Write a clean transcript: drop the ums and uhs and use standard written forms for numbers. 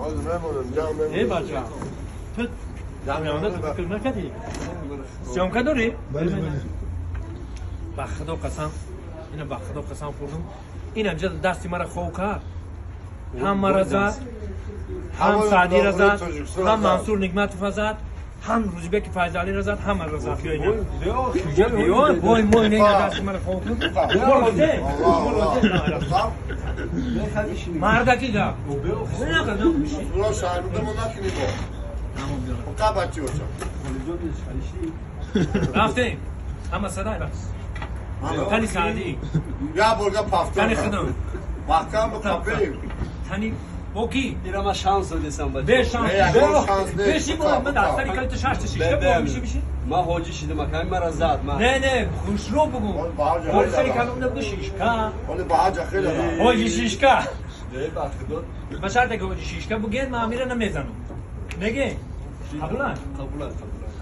Э, бача, ту ҳамёна ту фикр накардӣ? Съёмка дорӣ? Бале, бале. Ба Худо қасам, ина, ба Худо қасам хӯрдум, ин ҳамҷа дасти мара хов кард, ҳам мара зад, ҳам Саъдира зад, ҳам Мансур Нигматова зад, ҳам Рӯзибеки Файзалира зад, ҳамаро зад. Биё, вой, мой, не, дасти мара хов кун. Мардаки гап. Рафтем, ҳама садай бас. Тани Саъдӣ. Я бурга пафтор. Тани худам. Маҳкам бикапем. Тани бо ки? Ира ма шанс додесам, бача. Бе шанс. Шанс не. Беши бо ман дар сари калита шашта шишта бо миши миши. Ма ҳоҷӣ шидам, акай мара зад, ма. Не, не, хушрӯ бугу. Ҳоли сари калом набуду шишка. Ҳоли ба ҳаҷа хеле. Ҳоҷи шишка. Не, ба худо. Ба шарте ки ҳоҷи шишка буген, ман амира намезанам. Неге? Қабулан? Қабулан, қабулан.